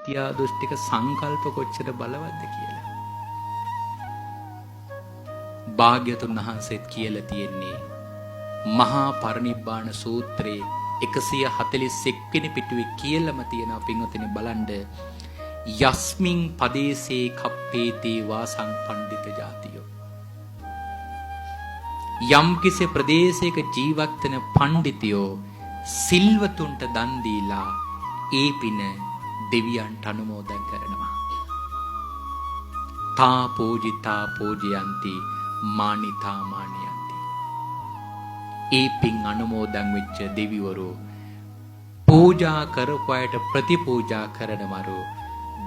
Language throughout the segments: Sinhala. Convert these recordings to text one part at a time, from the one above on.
මිත්‍යා දෘෂ්ටික සංකල්ප කොච්චර බලවත්ද කියලා. භාග්‍යතුන් වහන්සේත් කියලා තියෙන්නේ මහා පරිනිබ්බාන සූත්‍රයේ 141 වෙනි පිටුවේ කියලාම තියෙනවා පින්වතුනි බලන්න. යස්මින් පදේසේ කප්පේතේ වාසං පණ්ඩිත ජාතියෝ. යම් කිසි ප්‍රදේශයක ජීවත් වෙන පණ්ඩිතයෝ සිල්වතුන්ට දන් දීලා ඒ පින දෙවියන්ට අනුමෝදන් කරනවා. තා පූජිතා පූජයන්ති මානිතා මානියන්ති. ඒ පින් අනුමෝදන් වෙච්ච දෙවිවරු පූජා කරපු අයට ප්‍රතිපූජා කරනවරු,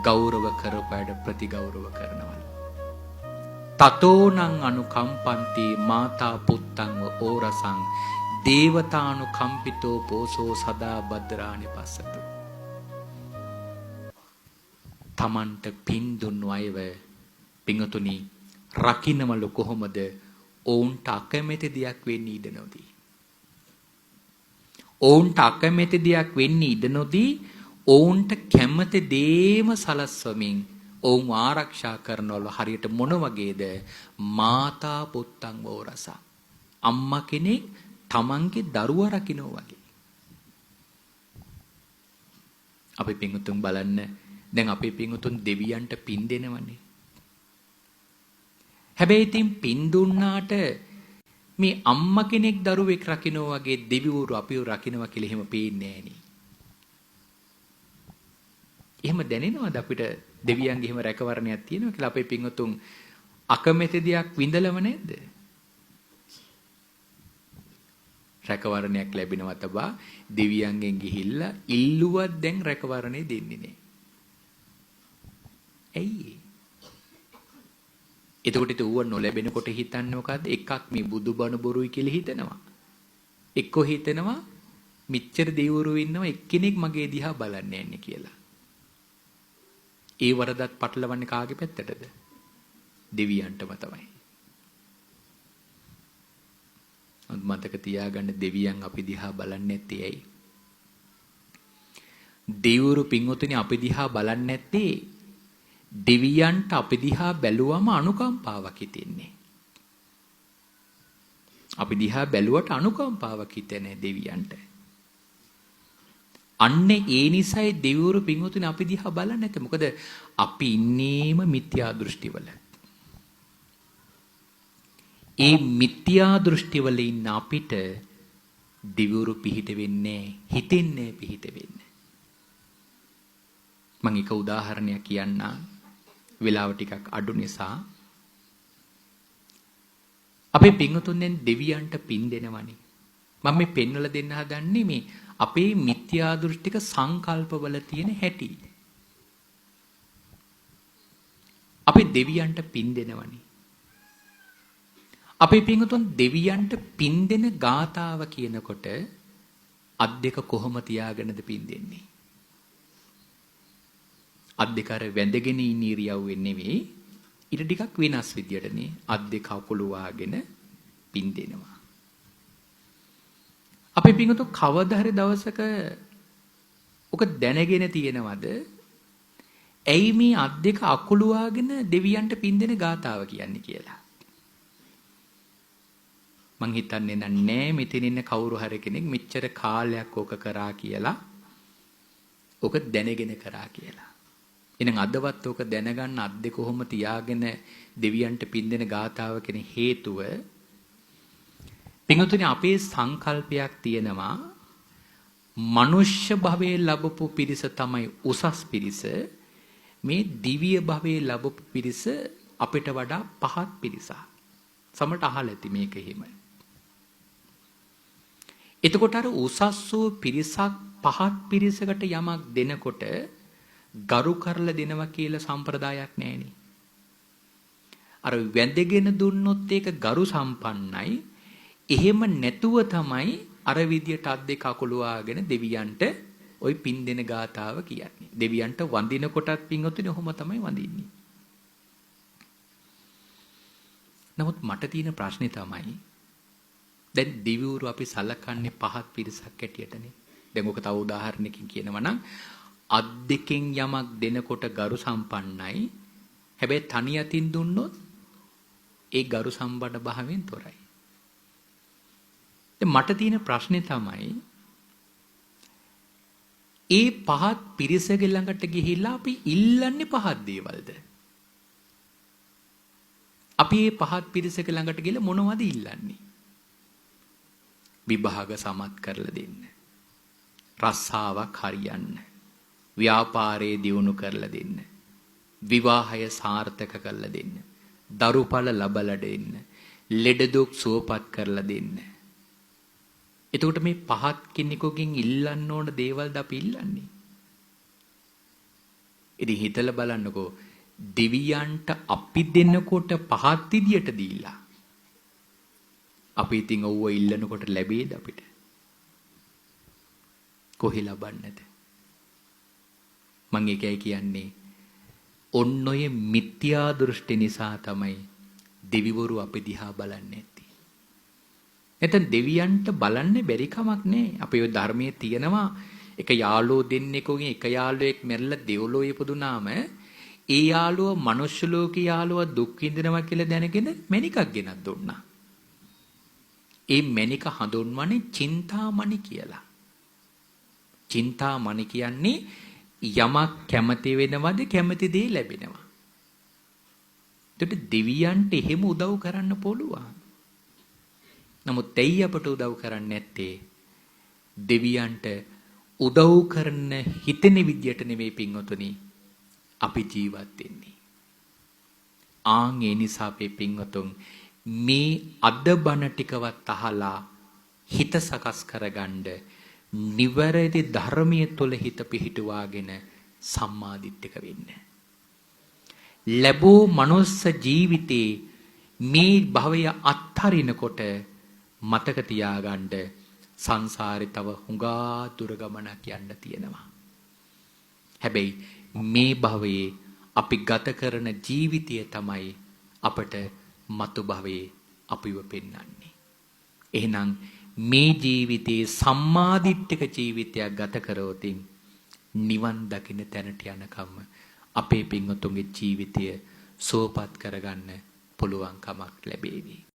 ගෞරව කරපු අයට ප්‍රතිගෞරව කරනවලු. තතෝනං අනුකම්පන්ති මාතා පුත්තං ඕරසං දේවතානුකම්පිතෝ පෝසෝ සදා භද්‍රානි පස්සතු. තමන්ට පින් දුන්නු අයව පිංතුනි රකින්නවලු කොහොමද? ඔවුන්ට අකමැති දෙයක් වෙන්න ඉඩ නොදී. ඔවුන්ට අකමැති දෙයක් වෙන්න ඉඩ නොදී ඔවුන්ට කැමති දේම සලස්වමින් ඔවුන් ආරක්ෂා කරනවලු. හරියට මොන වගේද? මාතා පුත්තං වෝරස. අම්මා කෙනෙක් තමන්ගේ දරුවා රකින්න වගේ. අපි පිංතුන් බලන්න, දැන් අපේ පිංතුන් දෙවියන්ට පින් දෙනවනේ. හැබැයි ඉතින් පින් දුන්නාට මේ අම්මා කෙනෙක් දරුවෙක් රකින්න වගේ දෙවිවරු අපිව රකින්නවා කියලා එහෙම පේන්නේ නෑනේ. එහෙම දැනෙනවද අපිට දෙවියන්ගේ එහෙම රැකවරණයක් තියෙනවා කියලා? අපේ පින්වතුන් අකමැති දෙයක් විඳලම නැද්ද? රැකවරණයක් ලැබෙනවා තබා දෙවියන්ගෙන් ගිහිල්ලා ඉල්ලුවත් දැන් රැකවරණේ දෙන්නේ නෑ. ඇයි ඒ? එතකොට ඉතින් ඌව නොලැබෙනකොට හිතන්නේ මොකද්ද? එකක් මේ බුදුබණ බොරුයි කියලා හිතනවා. එක්කෝ හිතනවා මෙච්චර දෙවිවරු ඉන්නවා එක්කෙනෙක් මගේ දිහා බලන්නේ නැහැ කියලා. ඒ වරදත් පටලවන්නේ කාගේ පැත්තටද? දෙවියන්ටම තමයි. මතක තියාගන්න, දෙවියන් අපි දිහා බලන්නේ නැත්තේ ඇයි? දෙවිවරු පින්වතුනි අපි දිහා බලන්නේ නැත්තේ දෙවියන්ට අපි දිහා බැලුවම අනුකම්පාවක් හිතෙන්නේ. අපි දිහා බැලුවට අනුකම්පාවක් හිතෙන්නේ දෙවියන්ට. අන්න ඒ නිසයි දෙවිවරු පින්වතුනි අපි දිහා බලන්නේ නැත්තේ. මොකද අපි ඉන්නේම මිත්‍යා දෘෂ්ටිවල. ඒ මිත්‍යා දෘෂ්ටිවල ඉන්න අපිට දෙවිවරු පිහිට වෙන්නේ, හිතෙන්නේ පිහිට වෙන්නේ. මම එක උදාහරණයක් කියන්නම්. වෙලාව ටිකක් අඩු නිසා. අපේ පින්වතුන් දැන් දෙවියන්ට පින් දෙනවනේ. මම මේ පෙන්වලා දෙන්න හදන්නේ මේ අපේ මිත්‍යා දෘෂ්ටික සංකල්පවල තියෙන හැටි. අපි දෙවියන්ට පින් දෙනවනේ. අපේ පින්වතුන් දෙවියන්ට පින් දෙන ගාතාව කියනකොට අත් දෙක කොහොම තියාගෙනද පින් දෙන්නේ? අත් දෙක අර වැඳගෙන ඉන්න ඉරියව්වෙන් නෙවෙයි, ඊට ටිකක් වෙනස් විදියටනේ අත් දෙක අකුළු වාගෙන පින් දෙනවා. අපේ පින්වතුන් කවදා හරි දවසක ඔක දැනගෙන තියෙනවද? ඇයි මේ අත් දෙක අකුළු වාගෙන දෙවියන්ට පින් දෙන ගාතාව කියන්නේ කියලා? මං හිතන්නේ නෑ මෙතන ඉන්න කවුරු හරි කෙනෙක් මෙච්චර කාලයක් ඕක කරා කියලා, ඕක දැනගෙන කරා කියලා. එහෙනම් අදවත් ඕක දැනගන්න අත් දෙක කොහොම තියාගෙන දෙවියන්ට පින් දෙන ගාතාව කියන හේතුව පින්වතුනි අපේ සංකල්පයක් තියෙනවා මනුෂ්‍ය භවයේ ලැබපු පිරිස තමයි උසස් පිරිස, මේ දිව්‍ය භවයේ ලැබපු පිරිස අපිට වඩා පහත් පිරිසක්. සමහරට අහලා ඇති මේක එහෙම. එතකොට අර උසස් වූ පිරිසක් පහත් පිරිසකට යමක් දෙනකොට ගරු කරලා දෙනවා කියලා සම්ප්‍රදායක් නෑනේ. අර වැඳගෙන දුන්නොත් ඒක ගරු සම්පන්නයි. එහෙම නැතුව තමයි අර විදියට අත් දෙක අකුලවාගෙන දෙවියන්ට ওই පින් දෙන ගාතාව කියන්නේ. දෙවියන්ට වඳින කොටත් පින්වතුනි ඔහොම තමයි වඳින්නේ. නමුත් මට තියෙන ප්‍රශ්නේ තමයි දැන් දෙවිවරු අපි සලකන්නේ පහත් පිරිසක් හැටියටනේ. දැන් ඔක තව උදාහරණයකින් කියනවා නම් අත් දෙකෙන් යමක් දෙනකොට ගරු සම්පන්නයි. හැබැයි තනි අතින් දුන්නොත් ඒ ගරු සම්පන්න භාවයෙන් තොරයි. දැන් මට තියෙන ප්‍රශ්නේ තමයි ඒ පහත් පිරිසගේ ළඟට ගිහිල්ලා අපි ඉල්ලන්නේ පහත් දේවල්ද? අපි මේ පහත් පිරිසක ළඟට ගිහලා මොනවද ඉල්ලන්නේ? විභාග සමත් කරලා දෙන්න. රස්සාවක් හරියන්න. ව්‍යාපාරයේ දියුණු කරලා දෙන්න. විවාහය සාර්ථක කරලා දෙන්න. දරුඵල ලබලා දෙන්න. ලෙඩ දුක් සුවපත් කරලා දෙන්න. එතකොට මේ පහත් කෙනෙකුගෙන් ඉල්ලන්න ඕන දේවල්ද අපි ඉල්ලන්නේ? ඉතින් හිතලා බලන්නකෝ, දෙවියන්ට අපි දෙනකොට පහත් විදියට දීලා අපි ඉතින් ඔව්ව ඉල්ලනකොට ලැබෙයිද අපිට? කොහේ ලබන්නද? මං ඒකයි කියන්නේ, ඔන්න ඔය මිත්‍යා දෘෂ්ටි නිසා තමයි දෙවිවරු අපි දිහා බලන්නේ නැත්තේ. නැත්නම් දෙවියන්ට බලන්න බැරි කමක් නෑ. අපේ ඔය ධර්මයේ තියෙනවා එක යාළුවෝ දෙන්නෙකුගෙන් එක යාළුවෙක් මැරිලා දෙව්ලොව ඉපදුනාම ඒ යාළුව මනුෂ්‍ය ලෝකේ යාළුවා දුක් විඳිනවා කියලා දැනගෙන මණිකක් ගෙනත් දුන්නා. ඒ මණික හඳුන්වන්නේ චින්තාමණි කියලා. චින්තාමණි කියන්නේ යමක් කැමති වෙනවද කැමති දේ ලැබෙනවා. එතකොට දෙවියන්ට එහෙම උදව් කරන්න පුළුවන්. නමුත් ඇයි අපට උදව් කරන්නේ නැත්තේ? දෙවියන්ට උදව් කරන හිතෙන විදියට නෙවෙයි පින්වතුනි අපි ජීවත් වෙන්නේ. ආන් ඒ නිසා අපේ පින්වතුන් මේ අද බණ ටිකවත් අහලා හිත සකස් කරගන්න නිවැරදි ධර්මයේ තුල හිත පිහිටුවාගෙන සම්මාදිට්ඨික වෙන්න. ලැබූ මනුස්ස ජීවිතේ මේ භවය අත්හරිනකොට මතක තියාගන්න සංසාරේ තව හුඟා දුර ගමනක් යන්න තියෙනවා. හැබැයි මේ භවයේ අපි ගත කරන ජීවිතය තමයි අපට මතු භවයේ අපිව පෙන්වන්නේ. එහෙනම් මේ ජීවිතේ සම්මාදිට්ඨික ජීවිතයක් ගත කරොතින් නිවන් දකින තැනට යනකම් අපේ පින්වතුන්ගේ ජීවිතය සුවපත් කරගන්න පුළුවන්කමක් ලැබේවි.